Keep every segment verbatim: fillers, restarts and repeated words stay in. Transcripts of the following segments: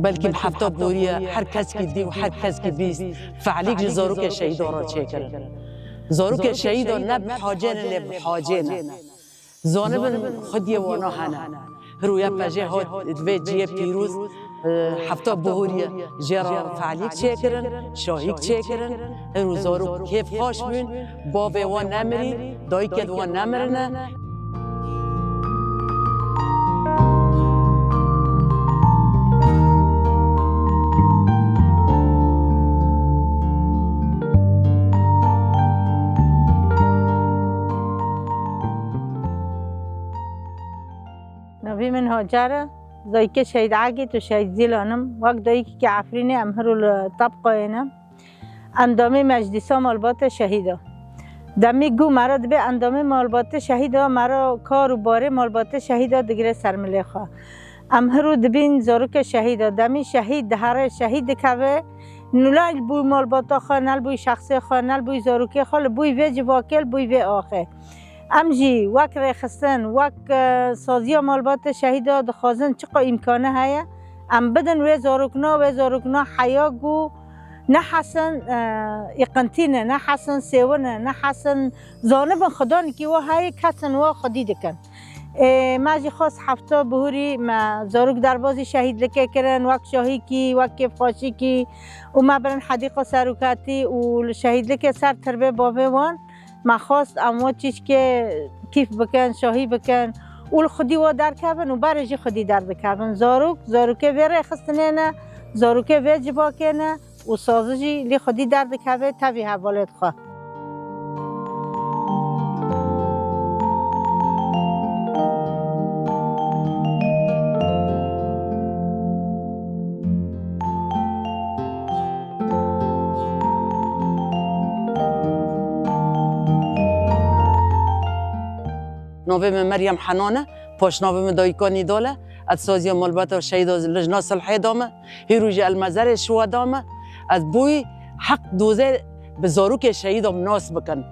Belkî bi hefta borî ye, her keskî dî û her keskî bîst fehlîk ji zarokê şehîdan re çêkirin. Zarokê şehîdan ne bi hacê ne, lê bi hacê ne. Zanibin xwediyê wana hene. Hiro YPJ hat li vê cihê pîroz, e, hefta borî ye, jê re fehlîk çêkirin, şahîk çêkirin. Hiro zarok kêfxweş bûn, bavê wan nemirî, dayikê wan nemirine. Navê min Hacer e. Dayikê Şehîd Egîd û Şehîd Zîlan im. Wek dayikekî Efrînê em hiro li Tebqayê ne. Endamê Meclîsa Malbatê Şehîda. Demî ku me re dibê endamê Malbatê Şehîda, me re kar û barê Malbatê Şehîda digire ser milê xwe. Em hiro dibîn zarokê şehîda. Demî şehîd dihere, şehîd dikeve. Ne li bo malbata xwe, ne li bo şexsê xwe, ne li bo zarokê xwe, li bo vê civakê, li bo vê axê. Em jî wek rêxistin, wek, e, saziya malbatê şehîda dixwazin çiqa îmkanî heye, em bidin wê zarokna, wê zarokna heya ku nehesin, e, îqintî ne, nehesin sêwin e, nehesin zanibin xudanikî wa heye, kesin wa xwedî dikin. Ê, me jî xwest hefta bihurî me zarok derbazî şehîdlikê kirin, wek şahîkî, wek kêfxweşîkî û me birin hedîqa serokatî û li şehîdlikê ser tirbê bavê wan. Me xwest em wa çîçkê kîf bikin, şahî bikin û li xwedî wa derkevin û berê jî xwedî derdikevin. Zarok, zarokê vê rêxistinê ne, zarokê vê civakê ne û sazî jî lê xwedî derdikeve tevî hevalêt xwe. Navê min Meryem Henan e, paşnavê min Dayika Nîdal e. Ez saziya malbata şehîda Lijna Silhê de me. Hîro jî el mezerê şiwa de me. Ez bûyî heq dozê bi zarokê şehîda nas bikin.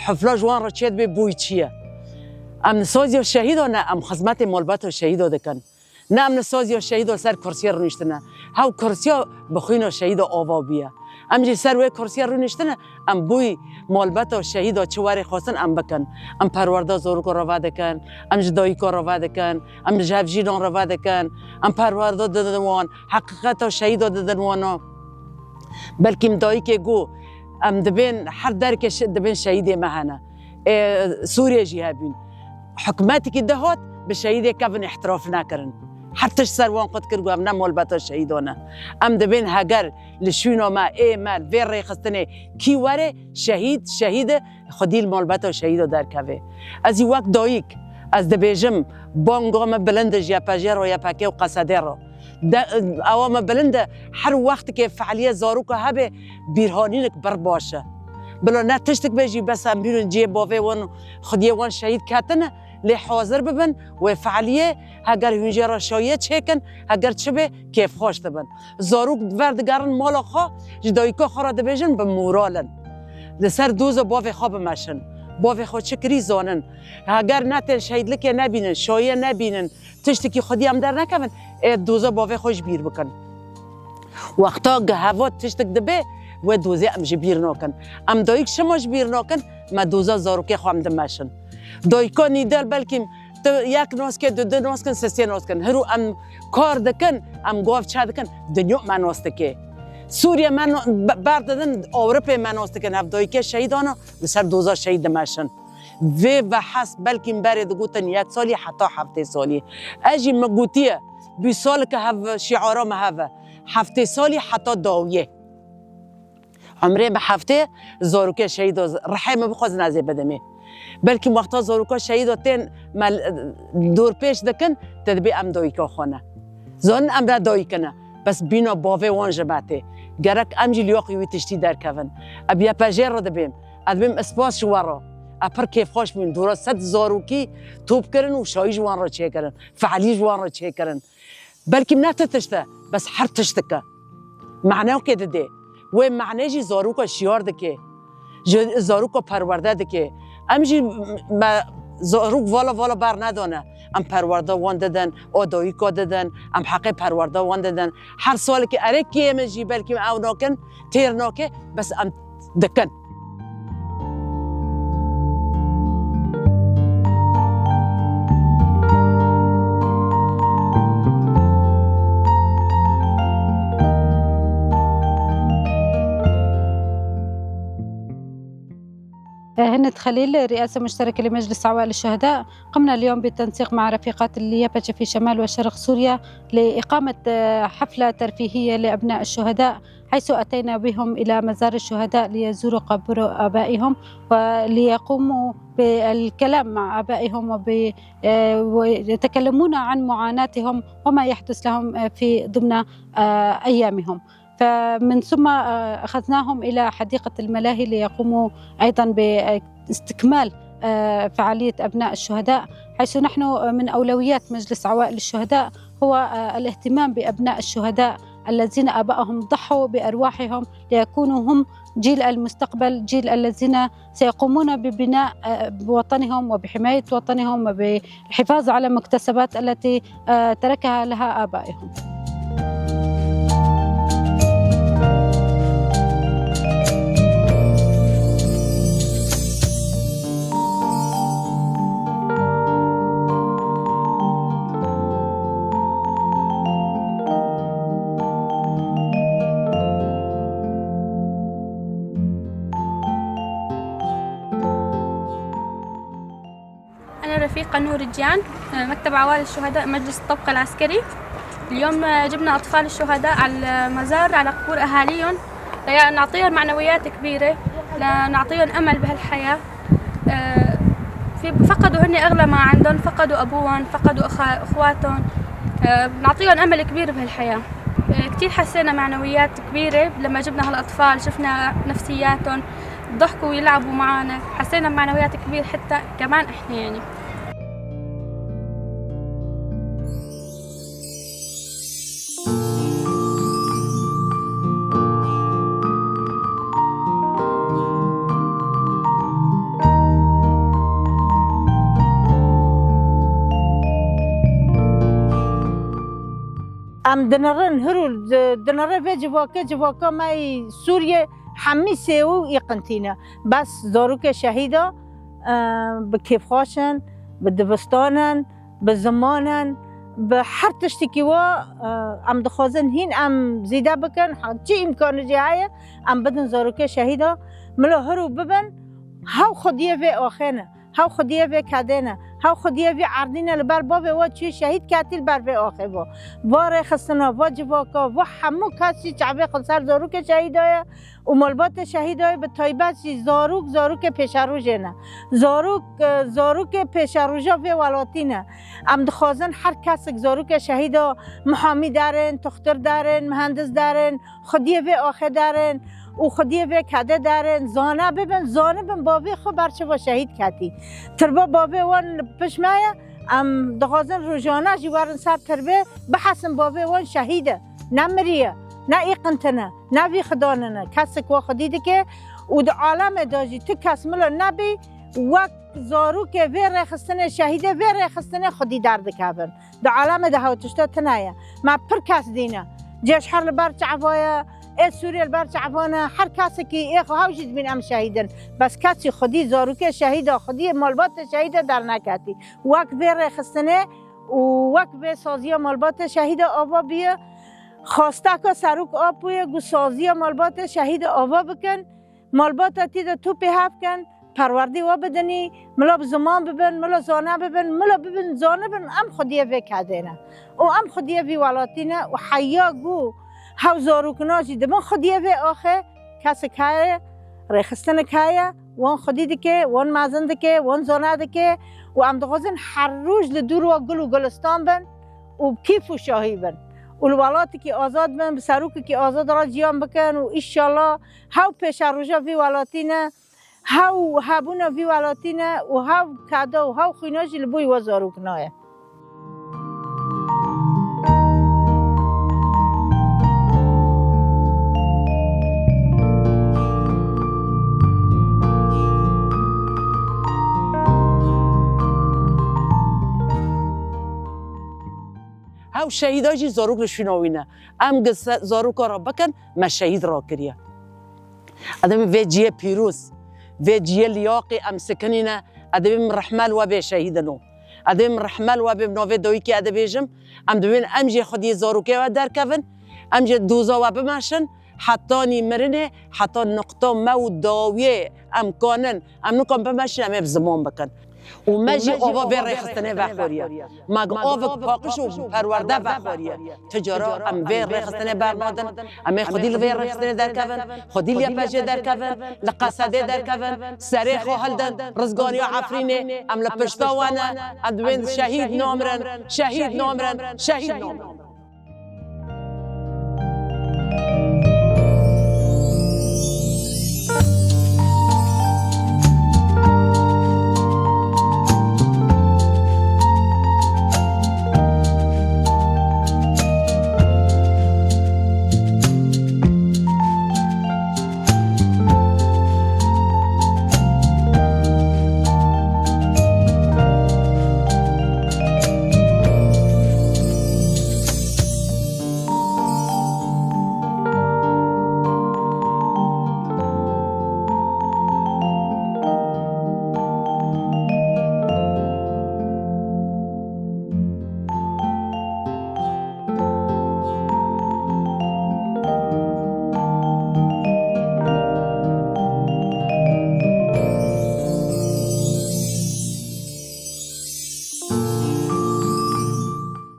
Hifla ji wan re çêdibe bûyî çi ye? Em saziya şehîda ne, em xizmetê malbata şehîda dikin. Ne em li saziya şehîda ser kursiyê rûniştine. Hew kursiya bi xwîna şehîda ava bûye. Em jî ser wê kursiyê rûniştine, em bûyî malbeta şehîda çi werê xwestin em bikin. Em perwerda zarokê re vedikin, em ji dayika re vedikin, em ji hevjînan re vedikin, em perwerda didin wan, heqîqeta şehîda didin wana. Belkî em dayikê ku em dibên her derkê şi-, dibên şehîdê me hene. Ê, Sûriyê jî hebîn. Hikûmetekî dihat bi şehîdê kevin îhtiraf nekirin. Her tişt ser wan qut kir ku ev ne malbeta şehîdan e. Em dibên heger li şûna me, ê me, vê rêxistinê kî were şehîd, şehîd e, xwedî li malbeta şehîda derkeve. Ez jî wek dayik, ez dibêjim, banga me bilind e ji YPJ re, YPK û QSDê re. De, ewa me bilind e, her wextekê fehliyê zaroka hebe bîrhanînik bir baş e. Bila ne tiştik be jî bes em bînin cihê bavê wan, xwediyê wan şehîd ketine, lê hazir bibin wê fehliyê, heger hûn jê re şahiyê çêkin, heger çi be kêfxweş dibin. Zarok ver digerin mala xwe, ji dayika xwe re dibêjin bi moral in. Li ser doza bavê xwe bimeşin. Bavê xwe çi kirî zanin. Heger ne tên şehîdlikê nebînin, şahiyê nebînin, tiştekî xwedî em dernekevin, ê doza bavê xwe ji bîr bikin. Wexta geheva tiştek dibe, wê dozê em ji bîr nakin. Em dayik şima ji bîr nakin, me doza zarokê xwe em dimeşin. Dayika Nîdal belkî tu yek nas ke, du, du nas kin, sê, sê nas kin. Hiro em kar dikin, em gav çe dikin, dinya me nas dike. Sûriye me no-, be-, berdidin, Ewropê me nas dikin. Ev dayikê şehîdana li ser doza şehîd dimeşin. Vê vehes belkî berê digotin yek salî heta heftê salî. Ez jî min gotiye, bîst salike hev şiara me hev e. Heftê salî heta dawiyê. Umrê me heftê, zarokê şehîda rihê min bixwazin ez ê bidimê. Belkî wexta zaroka şehîda tên me dorpêç dikin, te dibê em dayika xwe ne. Zanin em ne dayike ne. Bes bîna bavê wan ji me tê. Gerek em jî liyaqî wî tiştî derkevin. Ev YPJ re dibêm. Ez dibêm spas ji we re. Ev pir kêfxweş bûn. Dora sed zarokî top kirin û şahî ji wan re çêkirin. Fehlî ji wan re çêkirin. Belkî ne ti tişt e, bes her tiştik e. Manewkê didê. Wê mane jî zaroka şiyar dike. Ji zaroka perwerde dike. Em jî me Zarok vala vala bernedane. Em perwerde wan didin, a dayika didin, em heqê perwerde wan didin. Her salekî erekiyê min jî belkî ew nakin, têr nake, bes em dikin. هند خليل، رئاسة مشتركة لمجلس عوائل الشهداء. قمنا اليوم بالتنسيق مع رفيقات اليابجة في شمال وشرق سوريا لإقامة، آه، حفلة ترفيهية لأبناء الشهداء، حيث أتينا بهم إلى مزار الشهداء ليزوروا قبر آبائهم وليقوموا بالكلام مع آبائهم وب-، آه، ويتكلمون عن معاناتهم وما يحدث لهم، آه، في ضمن، آه، أيامهم. فمن ثم، آه، أخذناهم إلى حديقة الملاهي ليقوموا أيضًا باستكمال، آه، فعالية أبناء الشهداء، حيث نحن من أولويات مجلس عوائل الشهداء هو، آه، الاهتمام بأبناء الشهداء الذين آباؤهم ضحوا بأرواحهم ليكونوا هم جيل المستقبل، جيل الذين سيقومون ببناء، آه، وطنهم وبحماية وطنهم وب الحفاظ على المكتسبات التي، آه، تركها لها آبائهم. أنا رفيقة نور الجان، مكتب عوائل الشهداء، مجلس الطبقة العسكري. اليوم جبنا أطفال الشهداء على المزار، على قبور أهاليهم، لنعطيهم معنويات كبيرة، لنعطيهم أمل بهالحياة. آه، في، فقدوا هني أغلى ما عندهم، فقدوا أبوهم، فقدوا أخ-، أخواتهم. آه، بنعطيهم أمل كبير بهالحياة. آه، كتير حسينا معنويات كبيرة لما جبنا هالأطفال، شفنا نفسياتهم، ضحكوا ويلعبوا معانا، حسينا بمعنويات كبير حتى كمان إحنا، يعني. Em dinirin, hir û di-, dinire vê civakê, civaka me yî Sûriyê hemî sêw û îqintî ne. Bes zarokê şehîda, e, bi kêfxweş in, bi divistan in, bi ziman in, bi her tiştekî wa, e, em dixwazin hîn em zêde bikin, ha, çi îmkanê jî heye, em bidin zarokê şehîda, milo hir û bibin, hew xwediyê vê axê ne. Hew xwediyê vê kedê ne, hew xwediyê vî erdî ne, li ber bavê we çûyî şehîd ketî li ber vê axê ve. Va rêxistina, va civaka, va hemû kes jî çavê xwe li ser zarokê şehîda ye û malbatê şehîda ye, bi taybet jî zarok, zarokê pêşerojê ne. Zarok, e, zarokê pêşeroja vê welatî ne. Em dixwazin her kesek zarokê şehîda mihamî derin, tuxtir derin, mihendis derin, xwediyê vê axê derin û xwediyê vê kedê derin, zane bibin, zanibin bavê xwe ber çi va şehîd ketî. Tirba bavê wan li pişt me ye, em dixwazin rojane jî werin ser tirbê, bihesin bavê wan şehîd e, ne miriye, ne îqintine, ne vî xidanine. Kesek wa xwedî dike û di alemê de jî tu kes milo nebî, wek zarokê vê rêxistinê, şehîdê vê rêxistinê xwedî derdikevin. Di alemê de hew tişta tune ye. Me pir kes dîne. Cêşher li ber çava ye, ê Sûriyê li ber çava ne, her kesekî ê xwe hew jî dibîn em şehîd in. Bes kesî xwedî zarokê şehîda, xwediyê malbatê şehîda derneketî. Wek vê rêxistinê û wek vê saziya malbatê şehîda ava bûye, xwasteka Serok Apo ye ku saziya malbatê şehîda ava bikin. Malbata tî de tûpê hev kin, perwerdî wa bidinî, mila bi ziman bibin, mila zane bibin, mila bibin zanibin, em xwediyê vê kedê ne. Û em xwediyê vî welatî ne û heya ku hew zarokina jî dibin xwediyê vê axê, kesek heye, rêxistinek heye, wan xwedî dike, wan mezin dike, wan zane dike û em dixwazin her roj li dûr wa gul û gulistan bin û bi kîf û şahî bin û li welatekî azad bin, bi serokekî azad re jiyan bikin û înşallah hew pêşeroja vî welatî ne, hew hebûna vî welatî ne û hew keda û hew xwîna jî li bo wî zarokina ye. Ew şehîda jî zarok li şûna wî ne. Em gi se-, zaroka re bikin, me şehîd rakiriye. Edê min vê ciyê pîroz, vê ciyê liyaqê em sikinîne, edê min rehme li we bê şehîdino. Edê min rehme li we bê, bi navê dayikê edê bêjim, em dibên em jê xwediyê zarokê we derkevin, em jê doza we bimeşin, hetanî mirinê, heta nuqta me û dawiyê em kanin, em nikan bimeşin, em ê bi ziman bikin. Û me jî ava vê rêxistinê vexwariye. Me gi avik paqij û perwerde vexwariye. Ti cara em vê rêxistinê bernadin. Em ê xwedî li vê rêxistinê derkevin, xwedî li Y P J'ê derkevin, li Qesedê derkevin, serê xwe hildin, rizgariya Efrînê, em li pişta we ne, em dibên şehîd namirin, şehîd namirin, şehîd namirin.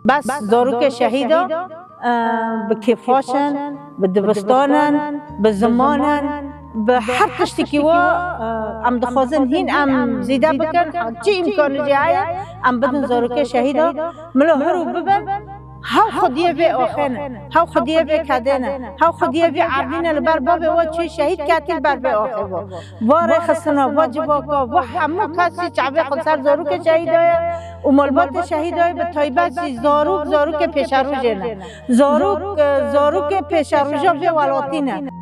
Bes zarokê şehîda, e, bi kêfxweş in, bi dibistanin, bi zimanin, bi her tiştekî wa, e, em dixwazin hîn em zêde bikin, çi îmkanê jî heye, em bidin zarokê şehîda, milo hiro bibin, hew xwediyê vê axê ne, hew xwediyê vê kedê ne, hew xwediyê vê erdî ne, li ber bavê wa çû şehîd ketî li ber vê axê va. Va rêxistina, va civaka, va hemû kesî çavê xwe ser zarokê şehîda ye û malbatê şehîda ye, bi taybet jî zarok, zarokê pêşerojê ne. Zarok, e, zarokê pêşeroja vê welatî ne.